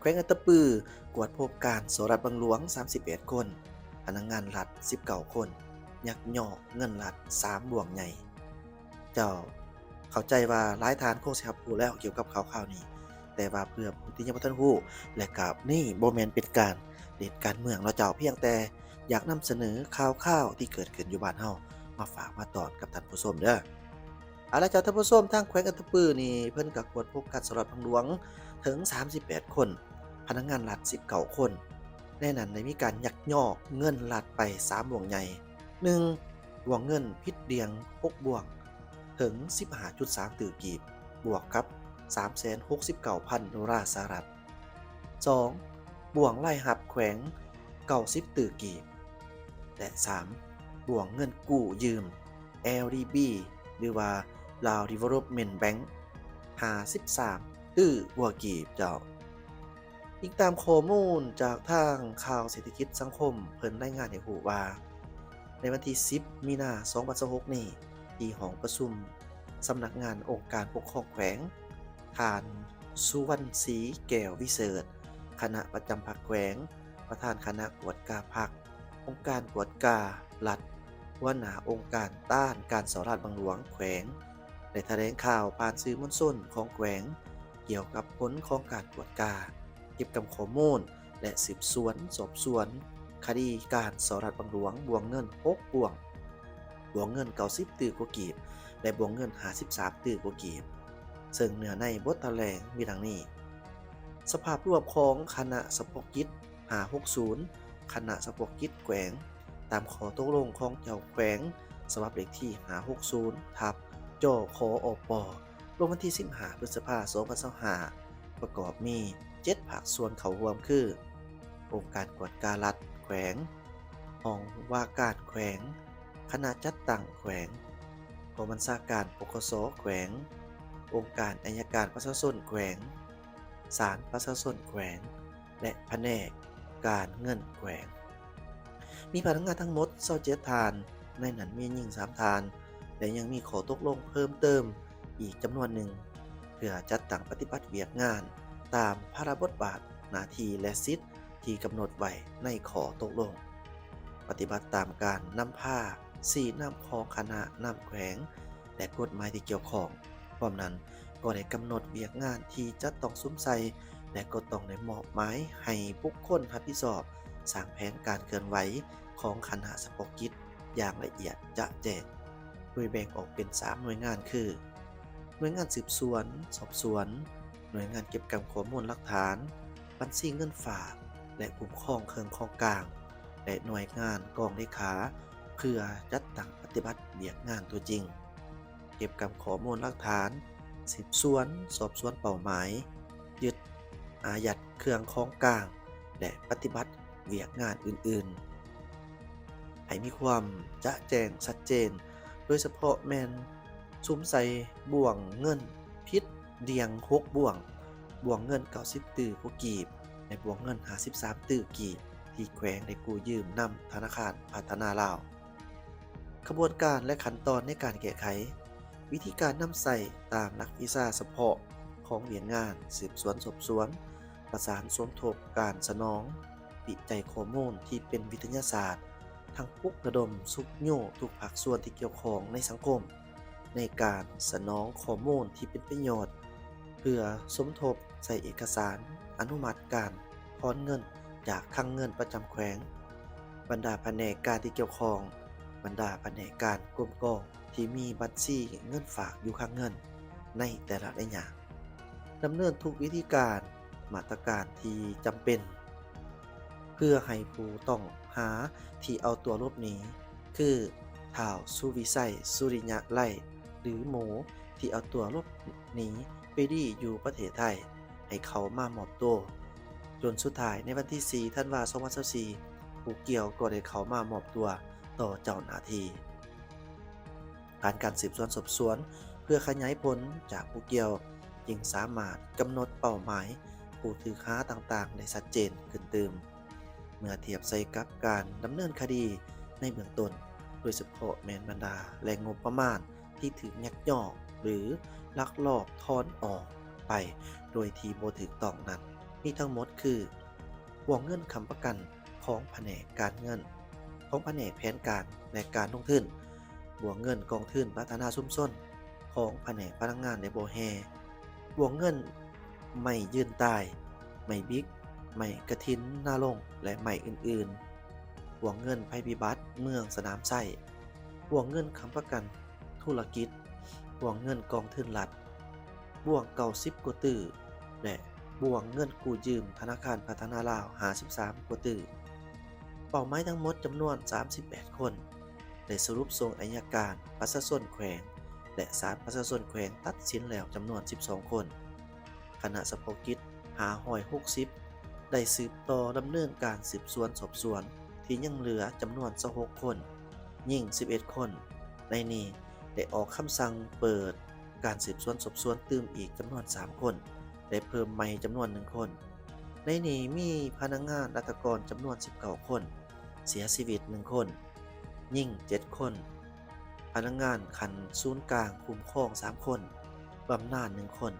ແຂວງອັດຕະປື ກວດພົບການສໍ້ລາດບັງຫຼວງ ສາມສິບເອັດຄົນ, ພະນັກງານລັດ ສິບເກົ້າຄົນ, ຍັກຍອກເງິນລັດ ສາມບ່ວງໃຫຍ່. ເຈົ້າ, ເຂົ້າໃຈວ່າຫຼາຍທ່ານຄົງຊິຮັບຮູ້ແລ້ວກ່ຽວກັບຂ່າວໆນີ້, ແຕ່ວ່າເພື່ອຜູ້ທີ່ຍັງບໍ່ທັນຮູ້ ແລະ ກະນີ້ບໍ່ແມ່ນເປັນການເລດການເມືອງເນາະເຈົ້າ, ພຽງແຕ່ຢາກນຳສະເໜີຂ່າວຄາວທີ່ເກີດຂຶ້ນຢູ່ບ້ານເຮົາ ມາຝາກມາຕ້ອນກັບທ່ານຜູ້ຊົມເດີ. ເອົາລະເຈົ້າທ່ານຜູ້ຊົມ, ທາງແຂວງອັດຕະປືນີ້ ເພິ່ນກໍກວດພົບການສໍ້ລາດບັງຫຼວງເຖິງ ສາມສິບແປດຄົນ, ພະນັກງານລັດ ສິບເກົ້າຄົນ. ໃນນັ້ນໄດ້ມີການຍັກຍອກເງິນລັດໄປ ສາມບ່ວງໃຫຍ່. ໜຶ່ງ, ບ່ວງເງິນຜິດດ່ຽງ ຫົກບ່ວງ ເຖິງ ສິບຫ້າຈຸດສາມຕື້ກີບ, ບວກກັບ ສາມແສນຫົກສິບເກົ້າພັນໂດລາສະຫະລັດ. ສອງ, ບ່ວງລາຍຮັບແຂວງ ເກົ້າສິບຕື້ກີບ ແລະ ສາມ, ບ່ວງເງິນກູ້ຢືມ ແອລດີບີ ຫຼືວ່າ Lao Development Bank ຫ້າສິບສາມຕື້ກວ່າກີບເຈົ້າ. ອີງຕາມຂໍ້ມູນຈາກທາງຂ່າວເສດຖະກິດສັງຄົມ ເພິ່ນລາຍງານໃຫ້ຮູ້ວ່າ ໃນວັນທີສິບ ມີນາ ສອງພັນຊາວຫົກນີ້ ທີ່ຫ້ອງປະຊຸມສຳນັກງານອົງການປົກຄອງແຂວງ, ທ່ານ ສຸວັນສີ ແກ້ວວິເສີດ ຄະນະປະຈຳພັກແຂວງ, ປະທານຄະນະກວດກາພັກ, ອົງການກວດກາລັດ, ຫົວໜ້າອົງການຕ້ານການສໍ້ລາດບັງຫຼວງແຂວງ ໄດ້ຖະແຫຼງຂ່າວຜ່ານສື່ມວນຊົນຂອງແຂວງ ກ່ຽວກັບຜົນຂອງການກວດກາ, ເກັບກຳຂໍ້ມູນ ແລະ ສືບສວນສອບສວນຄະດີການສໍ້ລາດບັງຫຼວງ ບ່ວງເງິນ ຫົກບ່ວງ, ບ່ວງເງິນ ເກົ້າສິບຕື້ກວ່າກີບ ແລະ ບ່ວງເງິນ ຫ້າສິບສາມຕື້ກວ່າກີບ. ເຊິ່ງເນື້ອໃນບົດຖະແຫຼງມີດັ່ງນີ້: ສະພາບລວມຂອງຄະນະສະເພາະກິດ ຫ້າຫົກສູນ ຄະນະສະເພາະກິດແຂວງ ຕາມຂໍ້ຕົກລົງຂອງເຈົ້າແຂວງ ສະບັບເລກທີ ຫ້າຫົກສູນ ທັບ ຈຂອປ ລົງວັນທີ ສິບຫ້າ ພຶດສະພາ ສອງພັນຊາວຫ້າ ປະກອບມີ ເຈັດ ພາກສ່ວນເຂົ້າຮ່ວມຄື ອົງການກວດກາລັດແຂວງ, ຫ້ອງວ່າການແຂວງ, ຄະນະຈັດຕັ້ງແຂວງ, ກອງບັນຊາການ ປກສ ແຂວງ, ອົງການໄອຍະການປະຊາຊົນແຂວງ, ສານປະຊາຊົນແຂວງ ແລະ ພະແນກການເງິນແຂວງ. ມີພະນັກງານທັງໝົດ ຊາວເຈັດທ່ານ, ໃນນັ້ນມີຍິງ ສາມທ່ານ ແລະ ຍັງມີຂໍ້ຕົກລົງເພີ່ມເຕີມອີກຈຳນວນໜຶ່ງ ເພື່ອຈັດຕັ້ງປະຕິບັດວຽກງານຕາມພາລະບົດບາດ, ໜ້າທີ່ ແລະ ສິດທີ່ກຳນົດໄວ້ໃນຂໍ້ຕົກລົງ, ປະຕິບັດຕາມການນຳພາຊີ້ນຳຂອງຄະນະນຳແຂວງ ແລະ ກົດໝາຍທີ່ກ່ຽວຂ້ອງ. ພ້ອມນັ້ນກໍໄດ້ກຳນົດວຽກງານທີ່ຈະຕ້ອງສຸມໃສ່ ແລະ ກໍຕ້ອງໄດ້ມອບໝາຍໃຫ້ບຸກຄົນຮັບຜິດຊອບສ້າງແຜນການເຄື່ອນໄຫວຂອງຄະນະສະເພາະກິດຢ່າງລະອຽດຈະແຈ້ງ, ໂດຍແບ່ງອອກເປັນສາມໜ່ວຍງານຄື ໜ່ວຍງານສືບສວນສອບສວນ, ໜ່ວຍງານເກັບກຳຂໍ້ມູນຫຼັກຖານ, ບັນຊີເງິນຝາກ ແລະ ຄຸ້ມຄອງເຄື່ອງຂອງກາງ ແລະ ໜ່ວຍງານກອງເລຂາ ເພື່ອຈັດຕັ້ງປະຕິບັດວຽກງານຕົວຈິງ, ເກັບກຳຂໍ້ມູນຫຼັກຖານ, ສືບສວນສອບສວນເປົ້າໝາຍ, ຍຶດອາຍັດເຄື່ອງຂອງກາງ ແລະ ປະຕິບັດວຽກງານອື່ນໆ ໃຫ້ມີຄວາມຈະແຈ້ງຊັດເຈນ, ໂດຍສະເພາະແມ່ນສຸມໃສ່ບ່ວງເງິນຜິດດ່ຽງຫົກບ່ວງ, ບ່ວງເງິນເກົ້າສິບຕື້ກວ່າກີບ ແລະ ບ່ວງເງິນຫ້າສິບສາມຕື້ກີບ ທີ່ແຂວງໄດ້ກູ້ຢືມນຳທະນາຄານພັດທະນາລາວ. ຂະບວນການ ແລະ ຂັ້ນຕອນໃນການແກ້ໄຂ, ວິທີການນຳໃຊ້ຕາມຫຼັກວິຊາສະເພາະຂອງວຽກງານສືບສວນສອບສວນ, ປະສານສົມທົບການສະໜອງ, ວິໄຈຂໍ້ມູນທີ່ເປັນວິທະຍາສາດ, ທັງປຸກລະດົມຊຸກຍູ້ທຸກພາກສ່ວນທີ່ກ່ຽວຂ້ອງໃນສັງຄົມ ໃນການສະໜອງຂໍ້ມູນທີ່ເປັນປະໂຫຍດ ເພື່ອສົມທົບໃສ່ເອກະສານອະນຸມັດການຖອນເງິນຈາກຄັງເງິນປະຈຳແຂວງ, ບັນດາພະແນກການທີ່ກ່ຽວຂ້ອງ, ບັນດາພະແນກການກົມກອງທີ່ມີບັນຊີເງິນຝາກຢູ່ຄັງເງິນໃນແຕ່ລະໄລຍະ, ດຳເນີນທຸກວິທີການ, ມາດຕະການທີ່ຈຳເປັນ ເພື່ອໃຫ້ຜູ້ຕ້ອງຫາທີ່ເອົາຕົວຫຼົບໜີ ຄື ທ້າວ ສຸວິໄຊ ສຸລິຍະໄລ ຫຼື ໝູ ທີ່ເອົາຕົວຫຼົບໜີໄປດີຢູ່ປະເທດໄທ ໃຫ້ເຂົ້າມາມອບໂຕ, ຈົນສຸດທ້າຍໃນວັນທີສີ່ ທັນວາ ສອງພັນຊາວສີ່ ຜູ້ກ່ຽວກໍໄດ້ເຂົ້າມາມອບຕົວຕໍ່ເຈົ້າໜ້າທີ່. ຜ່ານການສືບສວນສອບສວນເພື່ອຂະຫຍາຍຜົນຈາກຜູ້ກ່ຽວ ຈຶ່ງສາມາດກຳນົດເປົ້າໝາຍຜູ້ຖືກຫາຕ່າງໆໄດ້ຊັດເຈນຂຶ້ນຕື່ມ. ເມື່ອທຽບໃສ່ກັບການດຳເນີນຄະດີໃນເບື້ອງຕົ້ນ, ໂດຍສະເພາະແມ່ນບັນດາແຫຼ່ງງົບປະມານທີ່ຖືກຍັກຍອກ ຫຼື ລັກລອບຖອນອອກໄປໂດຍທີ່ບໍ່ຖືກຕ້ອງນັ້ນ, ມີທັງໝົດຄື ບົວເງິນຄ້ຳປະກັນຂອງພະແນກການເງິນ ຂອງພະແນກແຜນການ ແລະ ການລົງທຶນ, ບົວເງິນກອງທຶນພັດທະນາຊຸມຊົນຂອງພະແນກພະລັງງານ ແລະ ບໍ່ແຮ່, ບົວເງິນໄມ້ຢືນຕາຍ, ໄມ້ບິກ, ໄມ້ກະຖິນນາລົງ ແລະ ໄມ້ອື່ນໆ, ບົວເງິນໄພພິບັດເມືອງສະໜາມໄຊ, ບົວເງິນຄ້ຳປະກັນທຸລະກິດ, ບົວເງິນກອງທຶນລັດ, ບົວເກົ້າສິບກວ່າຕື້ ແລະ ບົວເງິນກູ້ຢືມທະນາຄານພັດທະນາລາວຫ້າສິບສາມກວ່າຕື້. ເປົ້າໝາຍທັງໝົດຈຳນວນສາມສິບແປດຄົນ ໄດ້ສະຫຼຸບສົ່ງໄອຍະການປະຊາຊົນແຂວງ ແລະ ສານປະຊາຊົນແຂວງຕັດສິນແລ້ວຈຳນວນສິບສອງຄົນ. ຄະນະສະເພາະກິດຫ້າຮ້ອຍຫົກສິບ ໄດ້ສືບຕໍ່ດຳເນີນການສືບສວນສອບສວນທີ່ຍັງເຫຼືອຈຳນວນຊາວຫົກຄົນ, ຍິງສິບເອັດຄົນ. ໃນນີ້ໄດ້ອອກຄຳສັ່ງເປີດການສືບສວນສອບສວນຕື່ມອີກຈຳນວນສາມຄົນ ແລະ ເພີ່ມໃໝ່ຈຳນວນໜຶ່ງຄົນ. ໃນນີ້ມີພະນັກງານລັດຖະກອນຈຳນວນສິບເກົ້າຄົນ, ເສຍຊີວິດໜຶ່ງຄົນ, ຍິງເຈັດຄົນ, ພະນັກງານຂັ້ນສູນກາງຄຸ້ມຄອງສາມຄົນ, ບຳນານໜຶ່ງຄົນ,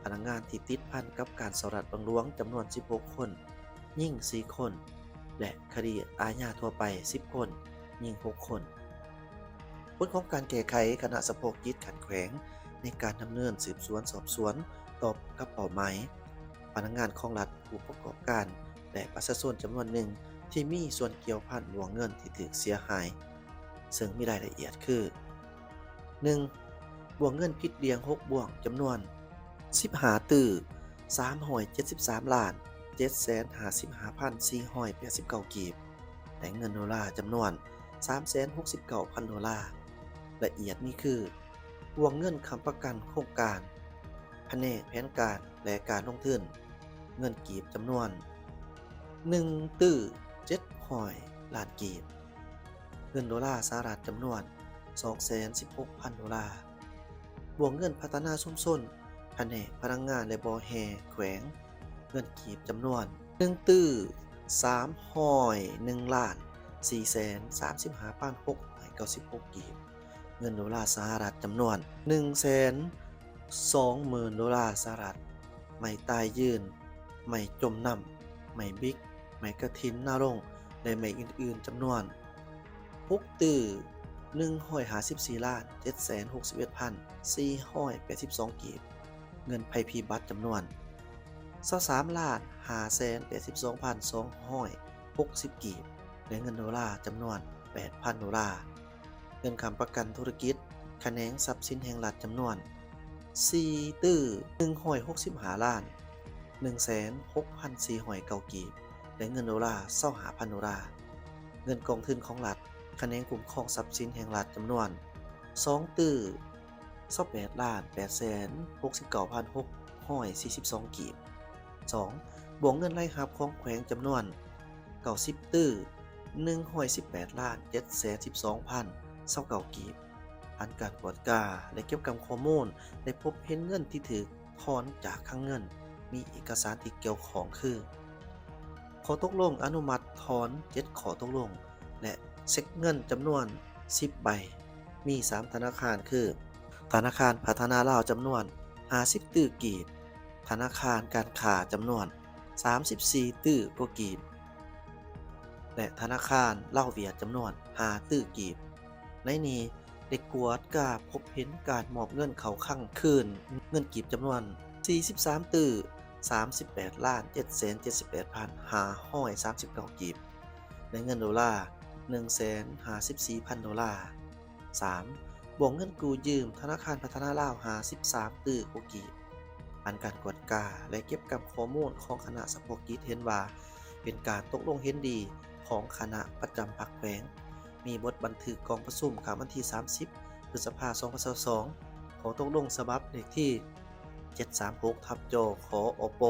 ພະນັກງານທີ່ຕິດພັນກັບການສໍ້ລາດບັງຫຼວງຈຳນວນສິບຫົກຄົນ, ຍິງສີ່ຄົນ ແລະ ຄະດີອາຍາທົ່ວໄປສິບຄົນ, ຍິງຫົກຄົນ. ຜົນຂອງການແກ້ໄຂຄະນະສະເພາະກິດຂັ້ນແຂວງໃນການດຳເນີນສືບສວນສອບສວນຕອບກັບເປົ້າໝາຍ, ພະນັກງານຂອງລັດ, ຜູ້ປະກອບການ ແລະ ປະຊາຊົນຈຳນວນໜຶ່ງທີ່ມີສ່ວນກ່ຽວພັນບົວເງິນທີ່ຖືກເສຍຫາຍ, ເຊິ່ງມີລາຍລະອຽດຄື ໜຶ່ງ ບົວເງິນຜິດລ່ຽງຫົກບົວງ ຈຳນວນສິບຫ້າຕື້ສາມຮ້ອຍເຈັດສິບສາມລ້ານເຈັດແສນຫ້າສິບຫ້າພັນສີ່ຮ້ອຍແປດສິບເກົ້າກີບ ແລະ ເງິນໂດລາຈຳນວນສາມແສນຫົກສິບເກົ້າພັນໂດລາ. ລະອຽດມີຄື ບົວເງິນຄ້ຳປະກັນໂຄງການ, ພະແນກແຜນການ ແລະ ການລົງທຶນ, ເງິນກີບຈຳນວນໜຶ່ງຕື້ເຈັດຮ້ອຍລ້ານກີບ, ເງິນໂດລາສະຫະລັດຈຳນວນສອງແສນສິບຫົກພັນໂດລາ, ບົວເງິນພັດທະນາຊຸມຊົນ ພະແນກພະລັງງານ ແລະ ບໍ່ແຮ່ແຂວງ, ເງິນກີບຈຳນວນໜຶ່ງຕື້ສາມຮ້ອຍໜຶ່ງລ້ານສີ່ແສນສາມສິບຫ້າພັນຫົກຮ້ອຍເກົ້າສິບຫົກກີບ, ເງິນໂດລາສະຫະລັດຈຳນວນໜຶ່ງແສນສອງໝື່ນໂດລາສະຫະລັດ, ໄມ້ຕາຍຢືນ, ໄມ້ຈົມນ້ຳ, ໄມ້ບິກ, ໄມ້ກະຖິນນາລົງ ແລະ ໄມ້ອື່ນໆ ຈຳນວນຫົກຕື້ໜຶ່ງຮ້ອຍຫ້າສິບສີ່ລ້ານເຈັດແສນຫົກສິບເອັດພັນສີ່ຮ້ອຍແປດສິບສອງກີບ, ເງິນໄພພິບັດຈຳນວນຊາວສາມລ້ານຫ້າແສນແປດສິບສອງພັນສອງຮ້ອຍຫົກສິບກີບ ແລະ ເງິນໂດລາຈຳນວນແປດພັນໂດລາ. ເງິນຄ້ຳປະກັນທຸລະກິດຂະແໜງຊັບສິນແຫ່ງລັດຈຳນວນສີ່ຕື້ໜຶ່ງຮ້ອຍຫົກສິບຫ້າລ້ານໜຶ່ງແສນຫົກພັນສີ່ຮ້ອຍເກົ້າກີບ ແລະ ເງິນໂດລາຊາວຫ້າພັນໂດລາ. ເງິນກອງທຶນຂອງລັດຂະແໜງຄຸ້ມຄອງຊັບສິນແຫ່ງລັດຈຳນວນສອງຕື້ຊາວແປດລ້ານແປດແສນຫົກສິບເກົ້າພັນຫົກຮ້ອຍສີ່ສິບສອງກີບ. ສອງ ບົວເງິນລາຍຮັບຂອງແຂວງຈຳນວນເກົ້າສິບຕື້ໜຶ່ງຮ້ອຍສິບແປດລ້ານເຈັດແສນສິບສອງພັນຊາວເກົ້າກີບ. ຜ່ານການກວດກາ ແລະ ເກັບກຳຂໍ້ມູນ ໄດ້ພົບເຫັນເງິນທີ່ຖືກຖອນຈາກຄັງເງິນ, ມີເອກະສານທີ່ກ່ຽວຂ້ອງຄື ຂໍ້ຕົກລົງອະນຸມັດຖອນເຈັດຂໍ້ຕົກລົງ ແລະ ເຊັກເງິນຈຳນວນສິບໃບ, ມີສາມທະນາຄານຄື ທະນາຄານພັດທະນາລາວຈຳນວນຫ້າສິບຕື້ກີບ, ທະນາຄານການຄ້າຈຳນວນສາມສິບສີ່ຕື້ກວ່າກີບ ແລະ ທະນາຄານລາວຫວຽດຈຳນວນຫ້າຕື້ກີບ. ໃນນີ້ໄດ້ກວດກາພົບເຫັນການມອບເງິນເຂົ້າຄັງຄືນເງິນກີບຈຳນວນສີ່ສິບສາມຕື້ສາມສິບແປດລ້ານເຈັດແສນເຈັດສິບແປດພັນຫ້າຮ້ອຍສາມສິບເກົ້າກີບ ແລະ ເງິນໂດລາໜຶ່ງແສນຫ້າສິບສີ່ພັນໂດລາ. ສາມ ບົວເງິນກູ້ຢືມທະນາຄານພັດທະນາລາວຫ້າສິບສາມຕື້ກວ່າກີບ. ຜ່ານການກວດກາ ແລະ ເກັບກຳຂໍ້ມູນຂອງຄະນະສະເພາະກິດເຫັນວ່າ ເປັນການຕົກລົງເຫັນດີຂອງຄະນະປະຈຳພັກແຂວງ, ມີບົດບັນທຶກກອງປະຊຸມຄັ້ງວັນທີສາມສິບ ພຶດສະພາ ສອງພັນຊາວສອງ, ຂໍ້ຕົກລົງສະບັບເລກທີເຈັດສາມຫົກ ທັບ ຈຂອປ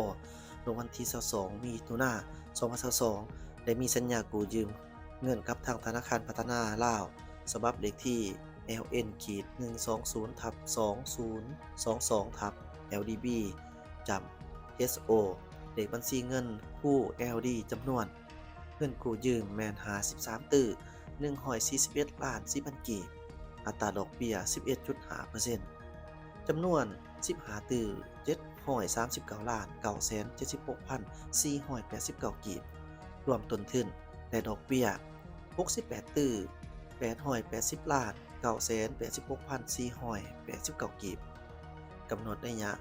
ລົງວັນທີຊາວສອງ ມິຖຸນາ ສອງພັນຊາວສອງ ໄດ້ມີສັນຍາກູ້ຢືມ ເງິນກັບທາງທະນາຄານພັດທະນາລາວ ສະບັບເລກທີ ແອລເອັນ ຂີດ ໜຶ່ງສອງສູນ ທັບ ສອງສູນສອງສອງ ທັບ ແອລດີບີ ຈ້ຳ ເອັສໂອ ເລກບັນຊີເງິນ ຄູ ແອລດີ ຈຳນວນ ເງິນກູ້ຢືມແມ່ນຫ້າສິບສາມຕື້ໜຶ່ງຮ້ອຍສີ່ສິບເອັດລ້ານສີ່ພັນກີບ, ອັດຕາດອກເບ້ຍສິບເອັດຈຸດຫ້າເປີເຊັນ, ຈຳນວນສິບຫ້າຕື້ເຈັດ ຮ້ອຍສາມສິບເກົ້າລ້ານເກົ້າແສນເຈັດສິບຫົກພັນສີ່ຮ້ອຍແປດສິບເກົ້າກີບ, ລວມຕົ້ນທຶນ ແລະ ດອກເບ້ຍ ຫົກສິບແປດຕື້ແປດຮ້ອຍແປດສິບລ້ານເກົ້າແສນແປດສິບຫົກພັນສີ່ຮ້ອຍແປດສິບເກົ້າກີບ. ກຳນົດໄລຍະ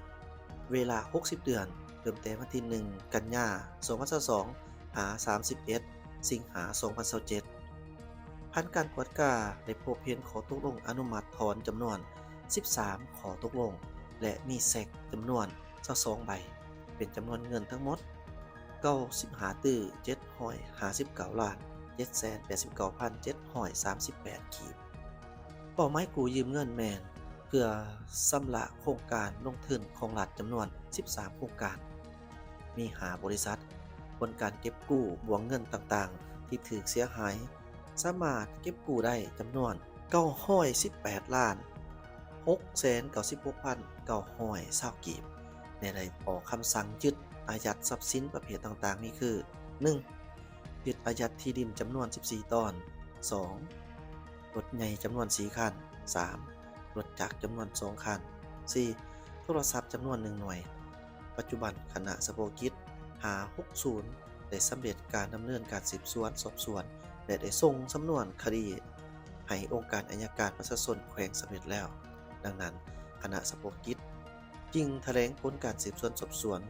ເວລາຫົກສິບເດືອນ, ເລີ່ມແຕ່ວັນທີໜຶ່ງ ກັນຍາ ສອງພັນຊາວສອງ ຫາ ສາມສິບເອັດ ສິງຫາ ສອງພັນຊາວເຈັດ. ຜ່ານການກວດກາ ໄດ້ພົບເຫັນຂໍ້ຕົກລົງອະນຸມັດຖອນຈຳນວນສິບສາມຂໍ້ຕົກລົງ ແລະ ມີເຊັກຈຳນວນຊາວສອງໃບ ເປັນຈຳນວນເງິນທັງໝົດເກົ້າສິບຫ້າຕື້ເຈັດຮ້ອຍຫ້າສິບເກົ້າລ້ານເຈັດແສນແປດສິບເກົ້າພັນເຈັດຮ້ອຍສາມສິບແປດກີບ. ເປົ້າໝາຍກູ້ຢືມເງິນແມ່ນເພື່ອຊຳລະໂຄງການລົງທຶນຂອງລັດຈຳນວນສິບສາມໂຄງການ, ມີຫ້າບໍລິສັດ. ຜົນການເກັບກູ້ບວກເງິນຕ່າງໆທີ່ຖືກເສຍຫາຍ ສາມາດເກັບກູ້ໄດ້ຈຳນວນເກົ້າຮ້ອຍສິບແປດລ້ານຫົກແສນເກົ້າສິບຫົກພັນເກົ້າຮ້ອຍຊາວກີບ ແລະ ໄດ້ອອກຄຳສັ່ງຍຶດອາຍັດຊັບສິນປະເພດຕ່າງໆ ມີຄື: ໜຶ່ງ ຍຶດອາຍັດທີ່ດິນຈຳນວນສິບສີ່ຕອນ, ສອງ ລົດໃຫຍ່ຈຳນວນສີ່ຄັນ, ສາມ ລົດຈັກຈຳນວນສອງຄັນ, ສີ່ ໂທລະສັບຈຳນວນໜຶ່ງໜ່ວຍ. ປັດຈຸບັນຄະນະສະເພາະກິດຫ້າຫົກສູນ ໄດ້ສຳເລັດການດຳເນີນການສືບສວນສອບສວນ ແລະ ໄດ້ສົ່ງສຳນວນຄະດີໃຫ້ອົງການໄອຍະການປະຊາຊົນແຂວງສຳເລັດແລ້ວ. ດັ່ງນັ້ນ, ຄະນະສະເພາະກິດຈຶ່ງຖະແຫຼງຜົນການສືບສວນສອບສວນ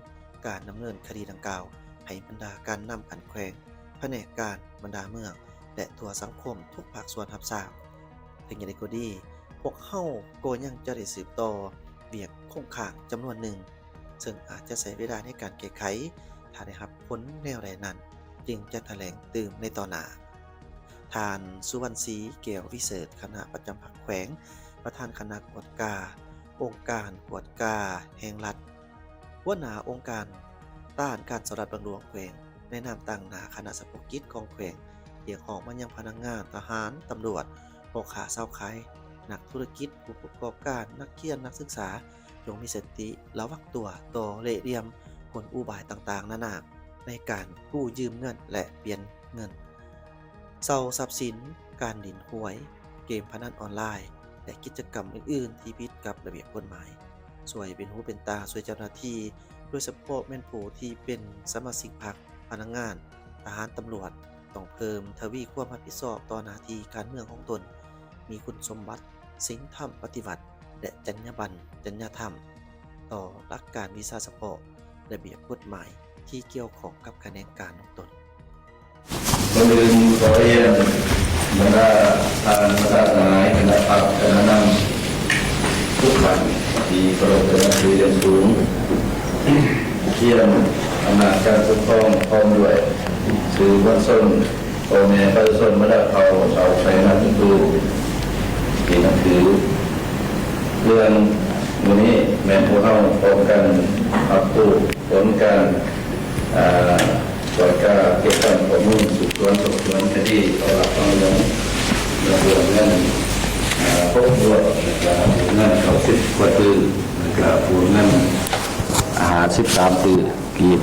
ການດຳເນີນຄະດີດັ່ງກ່າວ ໃຫ້ບັນດາການນຳຂັ້ນແຂວງ, ພະແນກການ, ບັນດາເມືອງ ແລະ ທົ່ວສັງຄົມທຸກພາກສ່ວນຮັບຊາບ. ເຖິງຢ່າງໃດກໍດີ, ພວກເຮົາກໍຍັງຈະໄດ້ສືບຕໍ່ວຽກຄົງຄ້າງຈຳນວນໜຶ່ງ ເຊິ່ງອາດຈະໃຊ້ເວລາໃນການແກ້ໄຂ, ຖ້າໄດ້ຮັບຜົນແນວໃດນັ້ນ ຈຶ່ງຈະຖະແຫຼງຕື່ມໃນຕໍ່ໜ້າ. ທ່ານ ສຸວັນສີ ແກ້ວວິເສີດ ຄະນະປະຈຳພັກແຂວງ, ປະທານຄະນະກວດກາອົງການກວດກາແຫ່ງລັດ, ຫົວໜ້າອົງການຕ້ານການສໍ້ລາດບັງຫຼວງແຂວງ, ໃນນາມຕາງໜ້າຄະນະສະເພາະກິດຂອງແຂວງ, ຮຽກຮ້ອງມາຍັງພະນັກງານ, ທະຫານ, ຕຳຫຼວດ, ພໍ່ຄ້າຊາວຂາຍ, ນັກທຸລະກິດ, ຜູ້ປະກອບການ, ນັກຮຽນ, ນັກສຶກສາ, ຈົ່ງມີສະຕິລະວັງຕົວຕໍ່ເລ່ຫຼ່ຽມກົນອຸບາຍຕ່າງໆນານາ ໃນການກູ້ຢືມເງິນ ແລະ ປ່ຽນເງິນ, ເຊົ່າຊັບສິນ, ການຫຼິ້ນຫວຍ, ເກມພະນັນອອນລາຍ ແລະ ກິດຈະກຳອື່ນໆທີ່ຜິດກັບລະບຽບກົດໝາຍ. ຊ່ວຍເປັນຫູເປັນຕາຊ່ວຍເຈົ້າໜ້າທີ່, ໂດຍສະເພາະແມ່ນຜູ້ທີ່ເປັນສະມາຊິກພັກ, ພະນັກງານ, ທະຫານ, ຕຳຫຼວດ, ຕ້ອງເພີ່ມທະວີຄວາມຮັບຜິດຊອບຕໍ່ໜ້າທີ່ການເມືອງຂອງຕົນ, ມີຄຸນສົມບັດ, ສິນທຳປະຕິວັດ ແລະ ຈັນຍາບັນ, ຈັນຍາທຳ ຕໍ່ຫຼັກການວິຊາສະເພາະ, ລະບຽບກົດໝາຍທີ່ກ່ຽວຂ້ອງກັບຂະແໜງການຂອງຕົນ. ກ່ອນອື່ນຂໍຮຽນບັນດາທ່ານປະທານຫຼາຍ, ຄະນະພັກ, ຄະນະນຳທຸກທ່ານທີ່ເຄົາລົບແລະນັບຖືຢ່າງສູງ, ຮຽນອຳນາດການປົກຄອງ ພ້ອມດ້ວຍສື່ມວນຊົນ, ພໍ່ແມ່ປະຊາຊົນ, ບັນດາເຜົ່າຊາວແຂວງນາບຕະກູທີ່ນັບຖື. ເລື່ອງມື້ນີ້ແມ່ນພວກເຮົາພ້ອມກັນຮັບຮູ້ຜົນການ ອາ ກວດກາເກັບກຳຂໍ້ມູນສືບສວນສອບສວນຄະດີສໍ້ລາດບັງຫຼວງ ລະບວນເງິນ ອາ ຫົກລວມ ແລະ ກະລະບວນເງິນເກົ້າສິບກວ່າຕື້ ແລະ ກະລະບວນເງິນ ອາ ຫ້າສິບສາມຕື້ ກີບ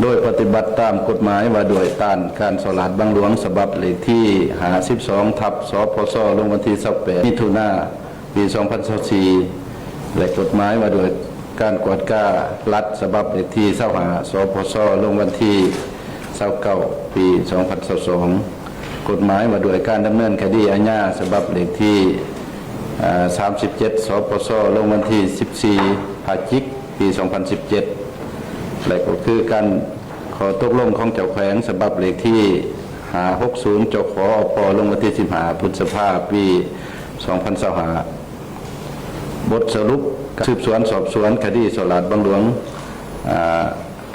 ໂດຍປະຕິບັດຕາມກົດໝາຍວ່າດ້ວຍຕ້ານການສໍ້ລາດບັງຫຼວງ ສະບັບເລກທີຫ້າສິບສອງ ທັບ ສພຊ ລົງວັນທີຊາວແປດ ມິຖຸນາ ປີສອງພັນຊາວສີ່ ແລະ ກົດໝາຍວ່າດ້ວຍການກວດກາລັດ ສະບັບເລກທີຊາວຫ້າ ສພຊ ລົງວັນທີຊາວເກົ້າ ປີສອງພັນຊາວສອງ, ກົດໝາຍວ່າດ້ວຍການດຳເນີນຄະດີອາຍາ ສະບັບເລກທີ ອາ ສາມສິບເຈັດ ສພຊ ລົງວັນທີສິບສີ່ ພະຈິກ ປີສອງພັນສິບເຈັດ ແລະ ກໍຄືການຂໍຕົກລົງຂອງເຈົ້າແຂວງ ສະບັບເລກທີຫ້າຫົກສູນ ຈຂ ອພ ລົງວັນທີສິບຫ້າ ພຶດສະພາ ປີສອງພັນຊາວຫ້າ. ບົດສະຫຼຸບການສືບສວນສອບສວນຄະດີສໍ້ລາດບັງຫຼວງ ອາ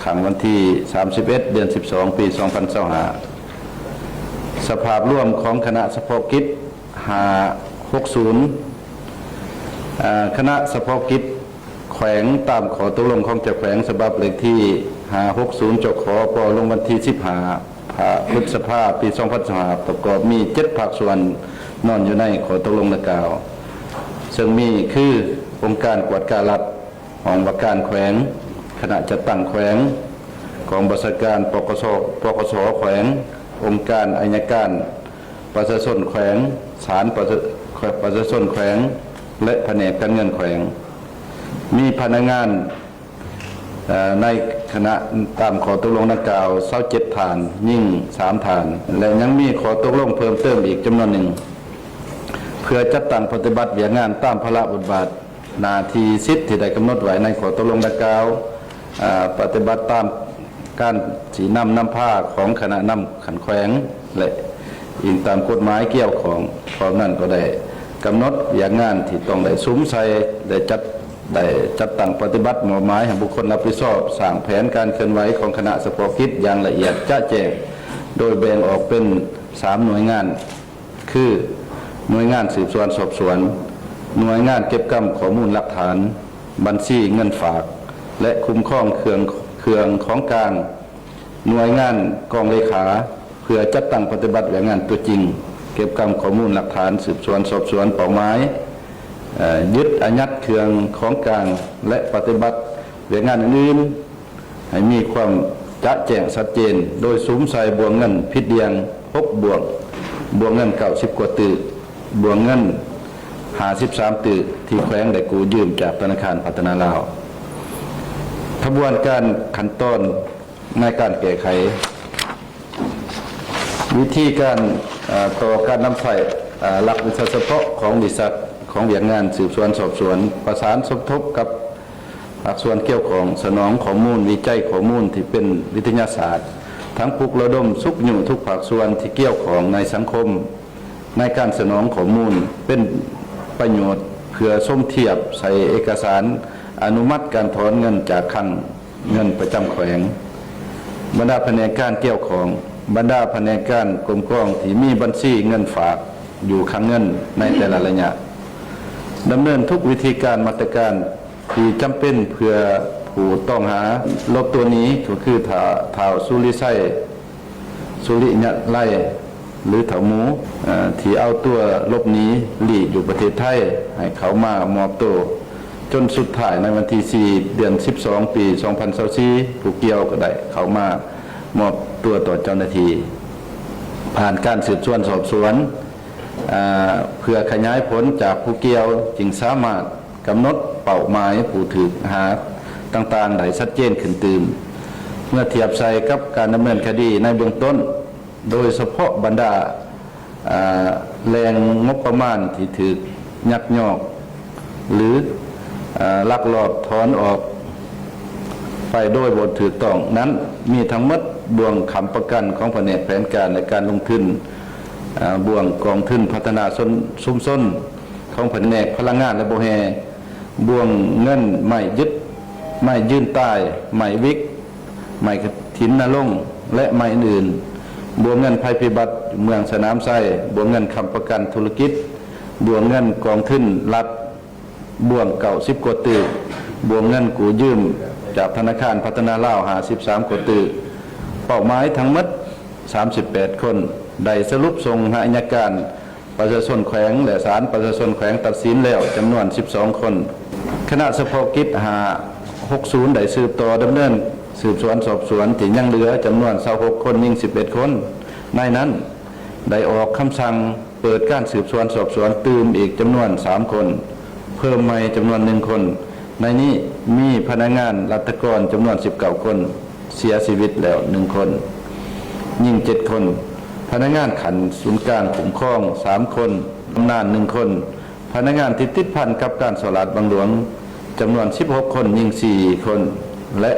ຄັ້ງວັນທີສາມສິບເອັດ ເດືອນສິບສອງ ປີສອງພັນຊາວຫ້າ. ສະພາບລວມຂອງຄະນະສະເພາະກິດ ຫ້າຫົກສູນ ອາ ຄະນະສະເພາະກິດແຂວງ ຕາມຂໍ້ຕົກລົງຂອງເຈົ້າແຂວງ ສະບັບເລກທີຫ້າຫົກສູນ ຈຂ ອພ ລົງວັນທີສິບຫ້າ ພະ ພຶດສະພາ ປີສອງພັນຊາວຫ້າ ປະກອບມີເຈັດພາກສ່ວນນອນຢູ່ໃນຂໍ້ຕົກລົງດັ່ງກ່າວ, ເຊິ່ງມີຄື ອົງການກວດກາລັດ, ຫ້ອງວ່າການແຂວງ, ຄະນະຈັດຕັ້ງແຂວງ, ກອງບັນຊາການ ປກສ ປກສ ແຂວງ, ອົງການໄອຍະການປະຊາຊົນແຂວງ, ສານປະຊາ ປະຊາຊົນແຂວງ ແລະ ພະແນກການເງິນແຂວງ. ມີພະນັກງານ ໃນຄະນະຕາມຂໍ້ຕົກລົງດັ່ງກ່າວ ຊາວເຈັດທ່ານ, ຍິງສາມທ່ານ ແລະ ຍັງມີຂໍ້ຕົກລົງເພີ່ມເຕີມອີກຈຳນວນໜຶ່ງ ເພື່ອຈັດຕັ້ງປະຕິບັດວຽກງານຕາມພາລະບົດບາດ ໜ້າທີ່ສິດທີ່ໄດ້ກຳນົດໄວ້ໃນຂໍ້ຕົກລົງດັ່ງກ່າວ, ອາ, ປະຕິບັດຕາມການຊີ້ນຳນຳພາຂອງຄະນະນຳຂັ້ນແຂວງ ແລະ ອີງຕາມກົດໝາຍກ່ຽວຂ້ອງ. ພ້ອມນັ້ນກໍໄດ້ກຳນົດວຽກງານທີ່ຕ້ອງໄດ້ສຸມໃສ່ ໄດ້ຈັດ, ໄດ້ຈັດຕັ້ງປະຕິບັດ, ມອບໝາຍໃຫ້ບຸກຄົນຮັບຜິດຊອບ, ສ້າງແຜນການເຄື່ອນໄຫວຂອງຄະນະສະເພາະກິດຢ່າງລະອຽດຈະແຈ້ງ, ໂດຍແບ່ງອອກເປັນສາມໜ່ວຍງານ ຄື ໜ່ວຍງານສືບສວນສອບສວນ, ໜ່ວຍງານເກັບກຳຂໍ້ມູນຫຼັກຖານ, ບັນຊີເງິນຝາກ ແລະ ຄຸ້ມຄອງເຄື່ອງ, ເຄື່ອງຂອງກາງ, ໜ່ວຍງານກອງເລຂາ ເພື່ອຈັດຕັ້ງປະຕິບັດວຽກງານຕົວຈິງ, ເກັບກຳຂໍ້ມູນຫຼັກຖານ, ສືບສວນສອບສວນເປົ້າໝາຍ, ເອີ, ຍຶດອາຍັດເຄື່ອງຂອງກາງ ແລະ ປະຕິບັດວຽກງານອື່ນໆ ໃຫ້ມີຄວາມຈະແຈ້ງຊັດເຈນ, ໂດຍສຸມໃສ່ບ່ວງເງິນຜິດດ່ຽງຫົກບ່ວງ, ບ່ວງເງິນເກົ້າສິບກວ່າຕື້, ບ່ວງເງິນຫ້າສິບສາມຕື້ ທີ່ແຂວງໄດ້ກູ້ຢືມຈາກທະນາຄານພັດທະນາລາວ. ຂະບວນການຂັ້ນຕອນໃນການແກ້ໄຂ. ວິທີການ, ເອີ, ຕໍ່ການນຳໃຊ້, ເອີ, ຫຼັກວິຊາສະເພາະຂອງບໍລິສັດ, ຂອງວຽກງານສືບສວນສອບສວນ, ປະສານສົມທົບກັບ ພາກສ່ວນກ່ຽວຂ້ອງ, ສະໜອງຂໍ້ມູນ, ວິໄຈຂໍ້ມູນທີ່ເປັນວິທະຍາສາດ, ທັງປຸກລະດົມຊຸກຍູ້ທຸກພາກສ່ວນທີ່ກ່ຽວຂ້ອງໃນສັງຄົມ ໃນການສະໜອງຂໍ້ມູນເປັນປະໂຫຍດ ເພື່ອສົມທຽບໃສ່ເອກະສານອະນຸມັດການຖອນເງິນຈາກຄັງເງິນປະຈຳແຂວງ. ບັນດາພະແນກການກ່ຽວຂ້ອງ, ບັນດາພະແນກການກົມກອງທີ່ມີບັນຊີເງິນຝາກຢູ່ຄັງເງິນໃນແຕ່ລະໄລຍະ ດຳເນີນທຸກວິທີການ, ມາດຕະການ ທີ່ຈຳເປັນເພື່ອຜູ້ຕ້ອງຫາຫຼົບຕົວໜີ ກໍຄື ທ້າ-, ທ້າວ ສຸລິໄຊ ສຸລິຍະໄລ ຫຼື ທ້າວໝູ ເອີ ທີ່ເອົາຕົວຫຼົບໜີ ລີ້ຢູ່ປະເທດໄທ ໃຫ້ເຂົ້າມາມອບໂຕ ຈົນສຸດທ້າຍໃນວັນທີສີ່ ເດືອນສິບສອງ ປີສອງພັນຊາວສີ່ ຜູ້ກ່ຽວກໍໄດ້ເຂົ້າມາມອບຕົວຕໍ່ເຈົ້າໜ້າທີ່ ຜ່ານການສືບສວນສອບສວນ ເອີ ເພື່ອຂະຫຍາຍຜົນຈາກຜູ້ກ່ຽວ ຈຶ່ງສາມາດ ກຳນົດເປົ້າໝາຍຜູ້ຖືກຫາຕ່າງໆໄດ້ຊັດເຈນຂຶ້ນຕື່ມ ເມື່ອທຽບໃສ່ກັບການດຳເນີນຄະດີໃນເບື້ອງຕົ້ນ, ໂດຍສະເພາະບັນດາ, ອາ, ແຫຼ່ງງົບປະມານທີ່ຖືກຍັກຍອກ ຫຼື ອາ, ລັກລອບຖອນອອກໄປໂດຍບໍ່ຖືກຕ້ອງນັ້ນ ມີທັງໝົດ. ບ່ວງຄ້ຳປະກັນຂອງພະແນກແຜນການ ແລະ ການລົງທຶນ, ອາ, ບ່ວງກອງທຶນພັດທະນາຊົນ, ຊຸມຊົນ ຂອງພະແນກພະລັງງານ ແລະ ບໍ່ແຮ່, ບ່ວງເງິນໄມ້ຍຶດ, ໄມ້ຢືນຕາຍ, ໄມ້ວິກ, ໄມ້ກະຖິນນະລົງ ແລະ ໄມ້ອື່ນໆ, ບ່ວງເງິນໄພພິບັດເມືອງສະໜາມໄຊ, ບ່ວງເງິນຄ້ຳປະກັນທຸລະກິດ, ບ່ວງເງິນກອງທຶນລັດ, ບ່ວງເກົ້າສິບກວ່າຕື້, ບ່ວງເງິນກູ້ຢືມຈາກທະນາຄານພັດທະນາລາວຫ້າສິບສາມກວ່າຕື້, ເປົ້າໝາຍທັງໝົດສາມສິບແປດຄົນ, ໄດ້ສະຫຼຸບສົ່ງໃຫ້ອັຍການ ປະຊາຊົນແຂວງ ແລະ ສານປະຊາຊົນແຂວງຕັດສິນແລ້ວຈຳນວນສິບສອງຄົນ. ຄະນະສະເພາະກິດຫ້າຫົກສູນໄດ້ສືບຕໍ່ດຳເນີນສືບສວນສອບສວນທີ່ຍັງເຫຼືອຈຳນວນຊາວຫົກຄົນ, ຍິງສິບເອັດຄົນ. ໃນນັ້ນໄດ້ອອກຄຳສັ່ງເປີດການສືບສວນສອບສວນຕື່ມອີກຈຳນວນສາມຄົນ, ເພີ່ມໃໝ່ຈຳນວນໜຶ່ງຄົນ. ໃນນີ້ມີພະນັກງານລັດຖະກອນຈຳນວນສິບເກົ້າຄົນ. ເສຍຊີວິດແລ້ວໜຶ່ງຄົນ, ຍິງເຈັດຄົນ, ພະນັກງານຂັ້ນສູນກາງຄຸ້ມຄອງສາມຄົນ, ບຳນານໜຶ່ງຄົນ, ພະນັກງານທີ່ຕິດພັນກັບການສໍ້ລາດບັງຫຼວງຈຳນວນສິບຫົກຄົນ, ຍິງສີ່ຄົນ ແລະ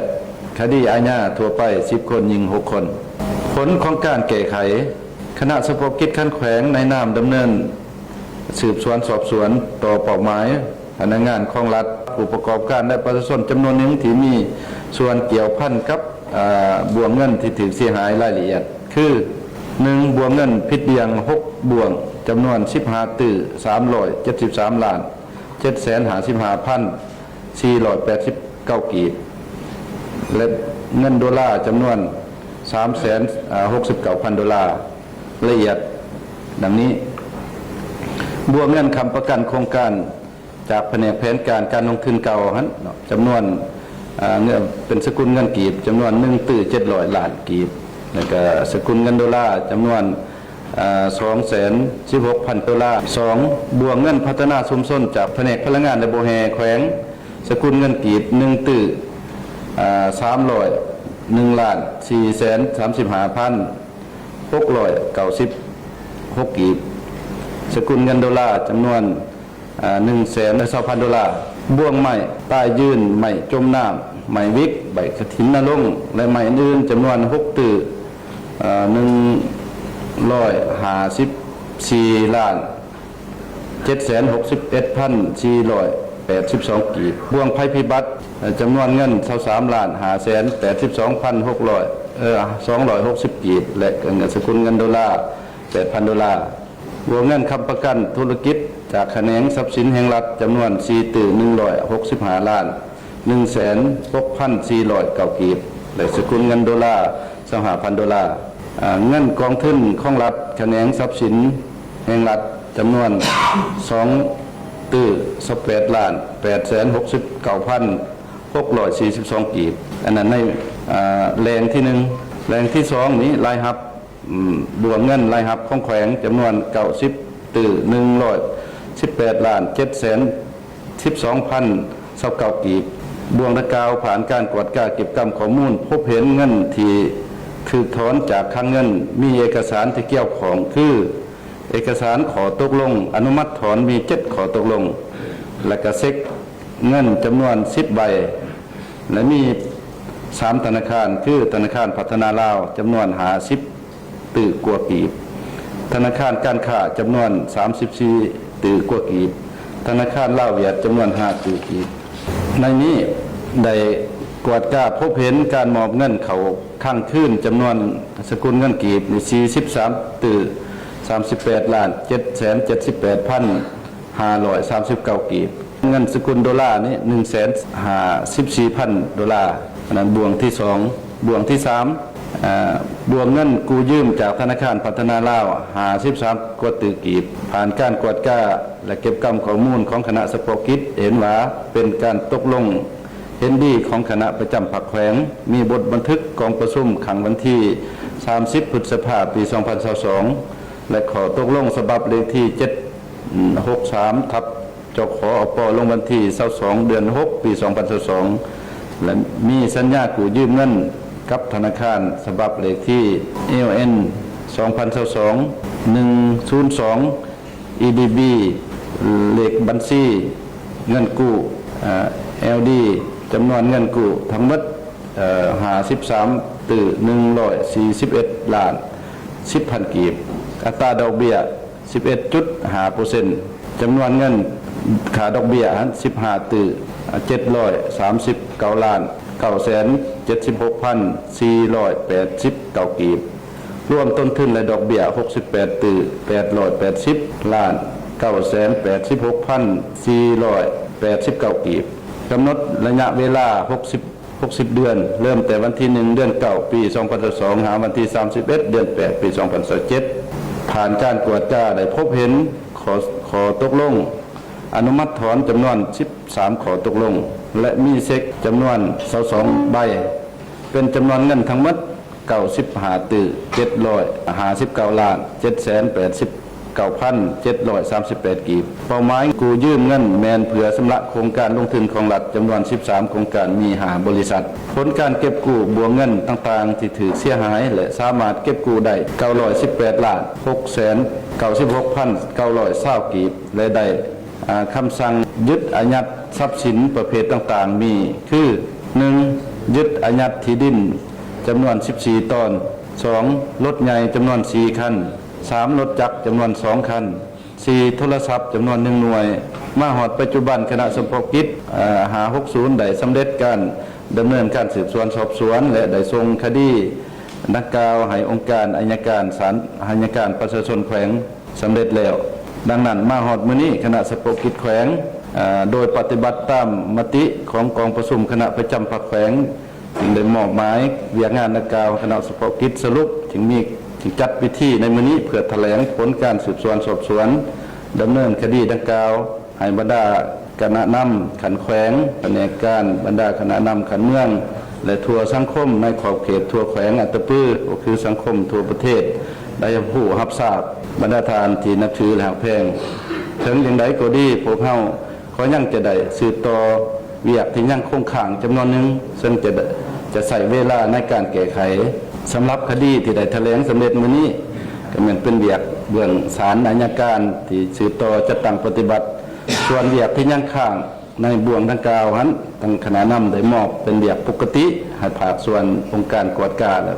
ຄະດີອາຍາທົ່ວໄປສິບຄົນ, ຍິງຫົກຄົນ. ຜົນຂອງການແກ້ໄຂ, ຄະນະສະເພາະກິດຂັ້ນແຂວງໃນນາມດຳເນີນ ສືບສວນສອບສວນຕໍ່ເປົ້າໝາຍພະນັກງານຂອງລັດ, ຜູ້ປະກອບການ ແລະ ປະຊາຊົນຈຳນວນໜຶ່ງທີ່ມີສ່ວນກ່ຽວພັນກັບ, ອາ, ບ່ວງເງິນທີ່ຖືກເສຍຫາຍ. ລາຍລະອຽດຄື ໜຶ່ງ ບ່ວງເງິນຜິດດ່ຽງຫົກບ່ວງ ຈຳນວນສິບຫ້າຕື້ ສາມຮ້ອຍເຈັດສິບສາມລ້ານ ເຈັດແສນຫ້າສິບຫ້າພັນ ສີ່ຮ້ອຍແປດສິບເກົ້າກີບ ແລະ ເງິນໂດລາຈຳນວນສາມແສນ ອາ ຫົກສິບເກົ້າພັນໂດລາ. ລະອຽດດັ່ງນີ້, ບ່ວງເງິນຄ້ຳປະກັນໂຄງການຈາກພະແນກແຜນການການລົງທຶນເກົ່າຫັ້ນເນາະ ຈຳນວນ, ອາ, ເງິນ ເປັນສະກຸນເງິນກີບຈຳນວນໜຶ່ງຕື້ເຈັດຮ້ອຍລ້ານກີບ ແລ້ວກະສະກຸນເງິນໂດລາຈຳນວນ ອາ ສອງແສນສິບຫົກພັນໂດລາ. ສອງ ບ່ວງເງິນພັດທະນາຊຸມຊົນຈາກພະແນກພະລັງງານ ແລະ ບໍ່ແຮ່ແຂວງ ສະກຸນເງິນກີບໜຶ່ງຕື້ ສາມຮ້ອຍໜຶ່ງລ້ານສີ່ແສນສາມສິບຫ້າພັນຫົກຮ້ອຍເກົ້າສິບຫົກກີບ, ສະກຸນເງິນໂດລາຈຳນວນ ອ່າ ໜຶ່ງແສນຊາວພັນໂດລາ, ບ່ວງໄມ້ຕາຍຢືນ, ໄມ້ຈົມນ້ຳ, ໄມ້ວິກ, ໃບກະຖິນນະລົງ ແລະ ໄມ້ອື່ນໆ ຈຳນວນຫົກຕື້ ເອີ່ ໜຶ່ງຮ້ອຍຫ້າສິບສີ່ລ້ານເຈັດແສນຫົກສິບເອັດພັນສີ່ຮ້ອຍແປດສິບສອງກີບ, ບ່ວງໄພພິບັດ ເອີ່ ຈຳນວນເງິນຊາວສາມລ້ານຫ້າແສນແປດສິບສອງພັນຫົກຮ້ອຍ ເອີ່ ສອງຮ້ອຍຫົກສິບກີບ ແລະ ສະກຸນເງິນໂດລາແປດພັນໂດລາ. ບົວເງິນຄ້ຳປະກັນທຸລະກິດຈາກຂະແໜງຊັບສິນແຫ່ງລັດ ຈຳນວນສີ່ຕື້ໜຶ່ງຮ້ອຍຫົກສິບຫ້າລ້ານໜຶ່ງແສນຫົກພັນສີ່ຮ້ອຍເກົ້າກີບ ແລະ ສະກຸນເງິນໂດລາຊາວຫ້າພັນໂດລາ. ອາ ເງິນກອງທຶນຂອງລັດຂະແໜງຊັບສິນແຫ່ງລັດ ຈຳນວນສອງຕື້ຊາວແປດລ້ານແປດແສນຫົກສິບເກົ້າພັນຫົກຮ້ອຍສີ່ສິບສອງກີບ. ອັນນັ້ນໃນ ອາ ແຫຼ່ງທີໜຶ່ງ. ແຫຼ່ງທີສອງນີ້ ລາຍຮັບ ອືມ ລວມເງິນລາຍຮັບຂອງແຂວງຈຳນວນເກົ້າສິບຕື້ໜຶ່ງຮ້ອຍສິບແປດລ້ານເຈັດແສນສິບສອງພັນຊາວເກົ້າກີບ. ບ່ວງດັ່ງກ່າວຜ່ານການກວດກາເກັບກຳຂໍ້ມູນ ພົບເຫັນເງິນທີ່ຖືກຖອນຈາກຄັງເງິນ ມີເອກະສານທີ່ກ່ຽວຂ້ອງຄື ເອກະສານຂໍ້ຕົກລົງອະນຸມັດຖອນມີເຈັດຂໍ້ຕົກລົງ ແລະ ກະເຊັກເງິນຈຳນວນສິບໃບ ແລະ ມີສາມທະນາຄານ ຄື ທະນາຄານພັດທະນາລາວ ຈຳນວນຫ້າສິບຕື້ກວ່າກີບ, ທະນາຄານການຄ້າ ຈຳນວນສາມສິບສີ່ຕື້ກວ່າກີບ, ທະນາຄານລາວຫວຽດ ຈຳນວນຫ້າຕື້ກີບ. ໃນນີ້ໄດ້ກວດກາພົບເຫັນການມອບເງິນເຂົ້າຄັງຄືນ ຈຳນວນສະກຸນເງິນກີບ ສີ່ສິບສາມຕື້ສາມສິບແປດລ້ານເຈັດແສນເຈັດສິບແປດພັນ ຫ້າຮ້ອຍສາມສິບເກົ້າກີບ, ເງິນສະກຸນໂດລານີ້ ໜຶ່ງແສນຫ້າສິບສີ່ພັນໂດລາ. ອັນນັ້ນບ່ວງທີສອງ. ບ່ວງທີສາມ ອາ ບ່ວງເງິນກູ້ຢືມຈາກທະນາຄານພັດທະນາລາວ ຫ້າສິບສາມກວ່າຕື້ກີບ. ຜ່ານການກວດກາ ແລະ ເກັບກຳຂໍ້ມູນຂອງຄະນະສະເພາະກິດ ເຫັນວ່າເປັນການຕົກລົງເຫັນດີຂອງຄະນະປະຈຳພັກແຂວງ, ມີບົດບັນທຶກກອງປະຊຸມຄັ້ງວັນທີສາມສິບ ພຶດສະພາ ປີສອງພັນຊາວສອງ ແລະ ຂໍ້ຕົກລົງສະບັບເລກທີເຈັດຫົກສາມ ທັບ ຈຂ ອປ ລົງວັນທີຊາວສອງ ເດືອນຫົກ ປີສອງພັນຊາວສອງ ແລະ ມີສັນຍາກູ້ຢືມເງິນກັບທະນາຄານສະບັບເລກທີ ແອລເອັນ ສອງພັນຊາວສອງ ໜຶ່ງສູນສອງ ອີ ດີ ບີ ເລກບັນຊີເງິນກູ້ ເອີ່ ແອລ ດີ ຈຳນວນເງິນກູ້ທັງໝົດ ເອີ່ ຫ້າສິບສາມຕື້ໜຶ່ງຮ້ອຍສີ່ສິບເອັດລ້ານສິບພັນກີບ, ອັດຕາດອກເບ້ຍ ສິບເອັດຈຸດຫ້າເປີເຊັນ, ຈຳນວນເງິນຄ່າດອກເບ້ຍຫັ້ນ ສິບຫ້າຕື້ເຈັດຮ້ອຍສາມສິບເກົ້າລ້ານເກົ້າແສນເຈັດສິບຫົກພັນສີ່ຮ້ອຍແປດສິບເກົ້າກີບ, ລວມຕົ້ນທຶນ ແລະ ດອກເບ້ຍ ຫົກສິບແປດຕື້ແປດຮ້ອຍແປດສິບລ້ານເກົ້າແສນແປດສິບຫົກພັນສີ່ຮ້ອຍແປດສິບເກົ້າກີບ. ກຳນົດໄລຍະເວລາ ຫົກສິບ ຫົກສິບເດືອນ, ເລີ່ມແຕ່ວັນທີໜຶ່ງ ເດືອນເກົ້າ ປີສອງພັນຊາວສອງ ຫາວັນທີສາມສິບເອັດ ເດືອນແປດ ປີສອງພັນຊາວເຈັດ. ຜ່ານການກວດກາໄດ້ພົບເຫັນຂໍ້ ຂໍ້ຕົກລົງອະນຸມັດຖອນຈຳນວນສິບສາມຂໍ້ຕົກລົງ ແລະ ມີເຊັກຈຳນວນຊາວສອງໃບ ເປັນຈຳນວນເງິນທັງໝົດ ເກົ້າສິບຫ້າຕື້ເຈັດຮ້ອຍຫ້າສິບເກົ້າລ້ານເຈັດແສນແປດສິບເກົ້າພັນເຈັດຮ້ອຍສາມສິບແປດກີບ. ເປົ້າໝາຍກູ້ຢືມເງິນແມ່ນເພື່ອຊຳລະໂຄງການລົງທຶນຂອງລັດຈຳນວນສິບສາມໂຄງການ ມີຫ້າບໍລິສັດ. ຜົນການເກັບກູ້ບົວເງິນຕ່າງໆທີ່ຖືກເສຍຫາຍ ແລະ ສາມາດເກັບກູ້ໄດ້ ເກົ້າຮ້ອຍສິບແປດລ້ານຫົກແສນເກົ້າສິບຫົກພັນເກົ້າຮ້ອຍຊາວກີບ ແລະ ໄດ້ ອາ ຄຳສັ່ງຍຶດອາຍັດຊັບສິນປະເພດຕ່າງໆ ມີຄື ໜຶ່ງ ຍຶດອາຍັດທີ່ດິນຈຳນວນສິບສີ່ຕອນ, ສອງ ລົດໃຫຍ່ຈຳນວນສີ່ຄັນ, ສາມ ລົດຈັກຈຳນວນສອງຄັນ, ສີ່ ໂທລະສັບຈຳນວນໜຶ່ງໜ່ວຍ. ມາຮອດປັດຈຸບັນ ຄະນະສະເພາະກິດ ເອີ່ ຫ້າຫົກສູນ ໄດ້ສຳເລັດການດຳເນີນການສືບສວນສອບສວນ ແລະ ໄດ້ສົ່ງຄະດີດັ່ງກ່າວໃຫ້ອົງການໄອຍະການສານ ໄອຍະການປະຊາຊົນແຂວງ ສຳເລັດແລ້ວ. ດັ່ງນັ້ນ ມາຮອດມື້ນີ້ ຄະນະສະເພາະກິດແຂວງ ເອີ່ ໂດຍປະຕິບັດຕາມມະຕິຂອງກອງປະຊຸມຄະນະປະຈຳພັກແຂວງ ຈຶ່ງໄດ້ມອບໝາຍວຽກງານດັ່ງກ່າວ ຄະນະສະເພາະກິດສະຫຼຸບ ຈຶ່ງມີ ຈຶ່ງຈັດພິທີໃນມື້ນີ້ ເພື່ອຖະແຫຼງຜົນການສືບສວນສອບສວນ ດຳເນີນຄະດີດັ່ງກ່າວ ໃຫ້ບັນດາຄະນະນຳຂັ້ນແຂວງ, ພະແນກການ, ບັນດາຄະນະນຳຂັ້ນເມືອງ ແລະ ທົ່ວສັງຄົມໃນຂອບເຂດທົ່ວແຂວງອັດຕະປື ກໍຄືສັງຄົມທົ່ວປະເທດ ໄດ້ຮັບຮູ້ຮັບຊາບ. ບັນດາທ່ານທີ່ນັບຖື ແລະ ຮັກແພງ, ເຖິງຢ່າງໃດກໍດີ, ພວກເຮົາກໍຍັງຈະໄດ້ສືບຕໍ່ ວຽກທີ່ຍັງຄົງຄ້າງຈຳນວນໜຶ່ງ ເຊິ່ງຈະ ຈະໃຊ້ເວລາໃນການແກ້ໄຂ. ສຳລັບຄະດີທີ່ໄດ້ຖະແຫຼງສຳເລັດມື້ນີ້ ກໍແມ່ນເປັນວຽກເບື້ອງສານອັຍການທີ່ສືບຕໍ່ຈັດຕັ້ງປະຕິບັດ. ສ່ວນວຽກທີ່ຍັງຄ້າງໃນບ່ວງດັ່ງກ່າວຫັ້ນ ທາງຄະນະນຳໄດ້ມອບເປັນວຽກປົກກະຕິໃຫ້ພາກສ່ວນອົງການກວດກາ ແລະ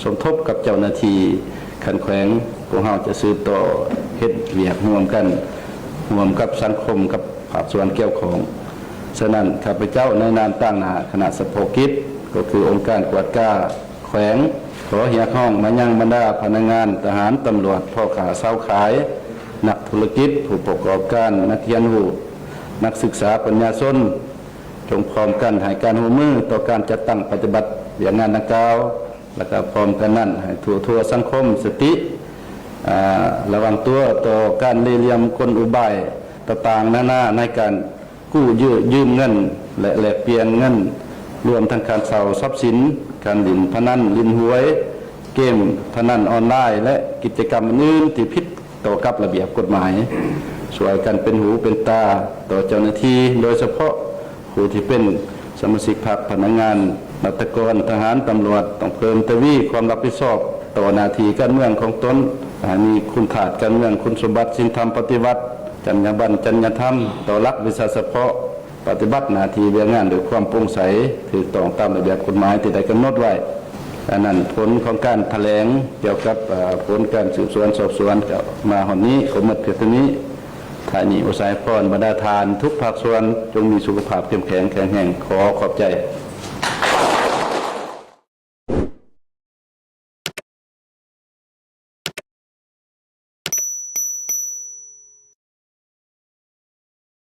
ສົມທົບກັບເຈົ້າໜ້າທີ່ຂັ້ນແຂວງ. ພວກເຮົາຈະສືບຕໍ່ເຮັດວຽກຮ່ວມກັນ ຮ່ວມກັບສັງຄົມ ກັບພາກສ່ວນກ່ຽວຂ້ອງ. ສະນັ້ນ ຂ້າພະເຈົ້າໃນນາມຕາງໜ້າຄະນະສະເພາະກິດ ກໍຄືອົງການກວດກາແຂວງ ຂໍຮຽກຮ້ອງມາຍັງບັນດາພະນັກງານ, ທະຫານ, ຕຳຫຼວດ, ພໍ່ຄ້າຊາວຂາຍ, ນັກທຸລະກິດ, ຜູ້ປະກອບການ, ນັກຮຽນຮູ້, ນັກສຶກສາ, ປັນຍາຊົນ ຈົ່ງພ້ອມກັນໃຫ້ການຮ່ວມມືຕໍ່ການຈັດຕັ້ງປະຕິບັດວຽກງານດັ່ງກ່າວ ແລະ ກໍພ້ອມກັນນັ້ນໃຫ້ທົ່ວໆສັງຄົມສະຕິ ອາ ລະວັງຕົວຕໍ່ການເລ່ຫຼ່ຽມກົນອຸບາຍຕ່າງໆນານາໃນການກູ້ຢືມເງິນ ແລະ ແລກປ່ຽນເງິນ, ລວມທັງການເຊົ່າຊັບສິນ, ການຫຼິ້ນພະນັນ, ຫຼິ້ນຫວຍ, ເກມພະນັນອອນລາຍ ແລະ ກິດຈະກຳອື່ນໆທີ່ຜິດ ຕໍ່ກັບລະບຽບກົດໝາຍ, ຊ່ວຍກັນເປັນຫູເປັນຕາຕໍ່ເຈົ້າໜ້າທີ່, ໂດຍສະເພາະຜູ້ທີ່ເປັນສະມາຊິກພັກ, ພະນັກງານ, ລັດຖະກອນ, ທະຫານ, ຕຳຫຼວດ ຕ້ອງເພີ່ມທະວີຄວາມຮັບຜິດຊອບຕໍ່ໜ້າທີ່ການເມືອງຂອງຕົນ, ໃຫ້ມີຄຸນທາດການເມືອງ, ຄຸນສົມບັດ, ສິນທຳປະຕິວັດ, ຈັນຍາບັນ, ຈັນຍາທຳ ຕໍ່ຫຼັກວິຊາສະເພາະ. ປະຕິບັດໜ້າທີ່ວຽກງານດ້ວຍຄວາມໂປ່ງໃສ, ຖືກຕ້ອງຕາມລະບຽບກົດໝາຍທີ່ໄດ້ກຳນົດໄວ້. ອັນນັ້ນ ຜົນຂອງການຖະແຫຼງກ່ຽວກັບ ເອີ ຜົນການສືບສວນສອບສວນກໍມາຮອດນີ້ກໍໝົດພຽງເທົ່ານີ້. ທ້າຍນີ້ ອຸສາໃຫ້ພອນບັນດາທ່ານທຸກພາກສ່ວນ ຈົ່ງມີສຸຂະພາບເຂັ້ມແຂງແຂງແຮງ. ຂໍຂອບໃຈ.